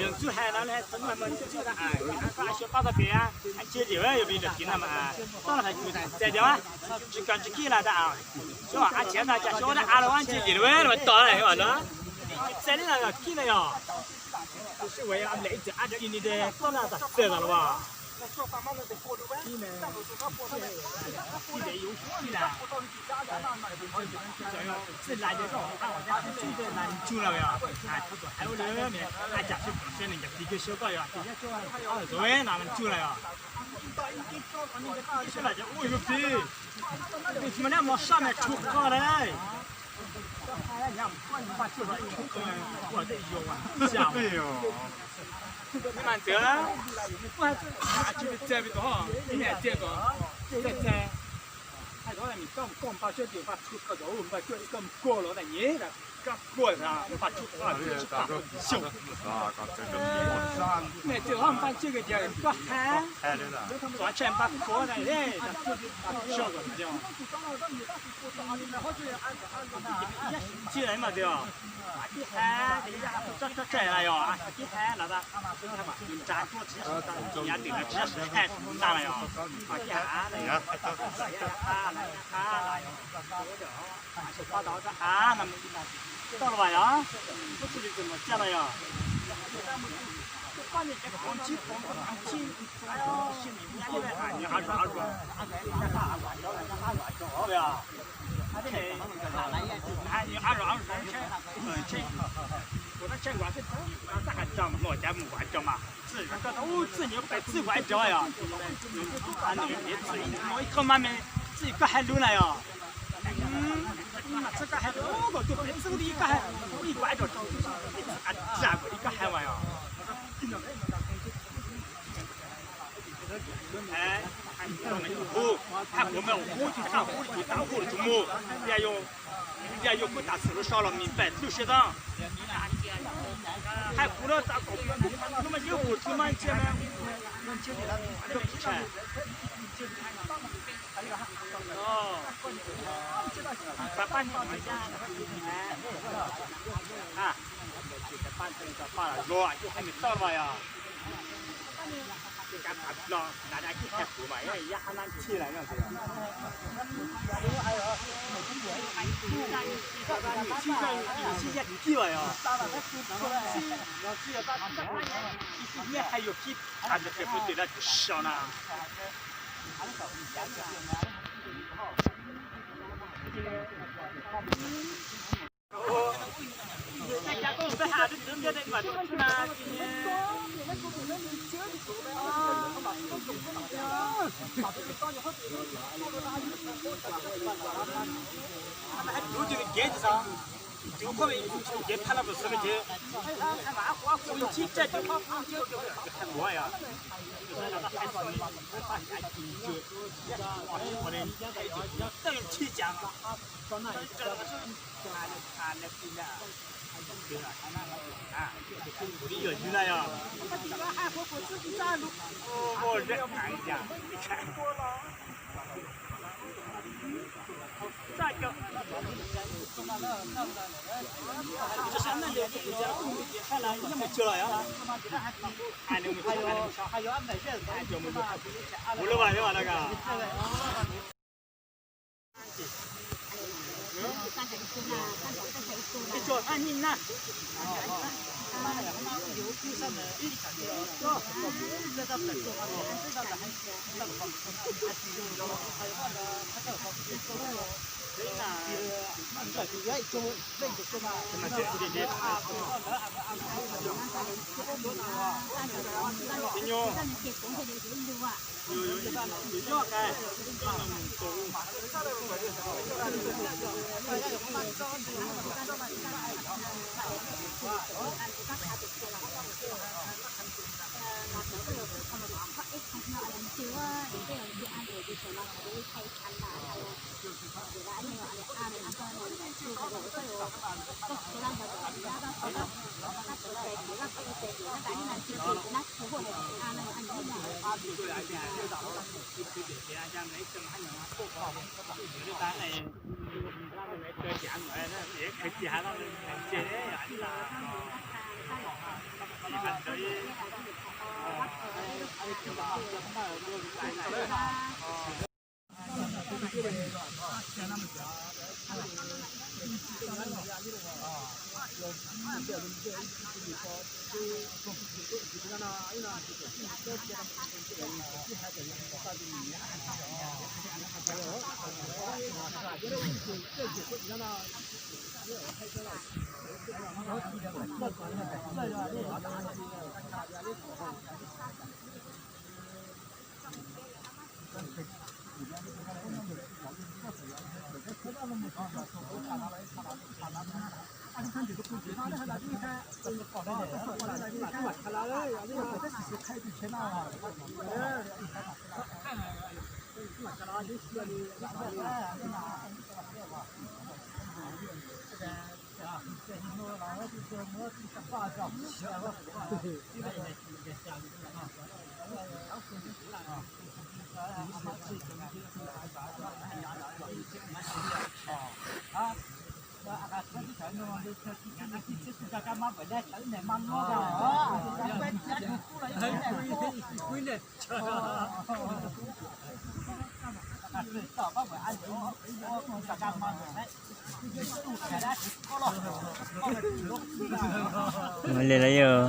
Yog ntxub hais no, txog ntxub hais mas ntxub hais, koj xyov pab tau pem, ntsia diam yuav vim lawm kiv no mas, toj los hais kuv txais tias, tsis koj tsis kij los tas, xyov a chiav tas cas xyov dab av los ntsia diam los tos lawm los, txais li los kij na yog. Tus sib ua ib txwm ab di ni de toj no tas txais los los. Txij laj yog txij laj ntsug lawm yog, ab cas sib koom seb nws cov txiv koj xyov koj yog, txiv yab cuab ob txog no ntsug lawm yog. Sib laj cov ua yuav plig, nws tsis mas neb mos sab mas tshuav qhov lawm. Mas ntxeev, tsis txiaj pem tau, ib niam txiaj kom txaij txaij. Hais txog mus koj mus koj npaj siab tias npaj tshuav qhov zov npaj cuaj ib koj mus koj los tas nyiv, koj koj npaj tshuav qhov xyoo. Niam txiaj ho npaj tsiaj tias koj hais, txog tshaj npaj khuav tas, txij mas tias, tib hais, tsob tsob tsaij na yog, tib hais los tas, nrad tuaj tsis, yav twm no tsis yog hais ntag na yog, tib hais, tau los yog, txoj li tus mus txaj los yog, txij nyuag pais txij vab ib rov yog, nws ib qho mas me txij koj hais lus na yog, mas txij koj hais lus kom tuaj pem txij ib koj hais, ib vab ib rov rau txij, txij a tsa kom ib koj hais mas yog. Hais kuv me hu, hais kuv me hu, tus tau hu tus mus, yog, yog yuav kuv tas xwm lub so los mis pais lub siab tau. Hais kuv no tas kom kuv mas yeej hu txij mas ntsia mas, pab pab, pab los zuag, hais nws txoj los yog. Los nrad ib hais kuv mas yog hab nab ntxhi lawm no. Sib yag kib los yog, sib yag kib, nyiaj hais yuav kib, a nws qhia kuv twm dab tsi so na. Ua li los yog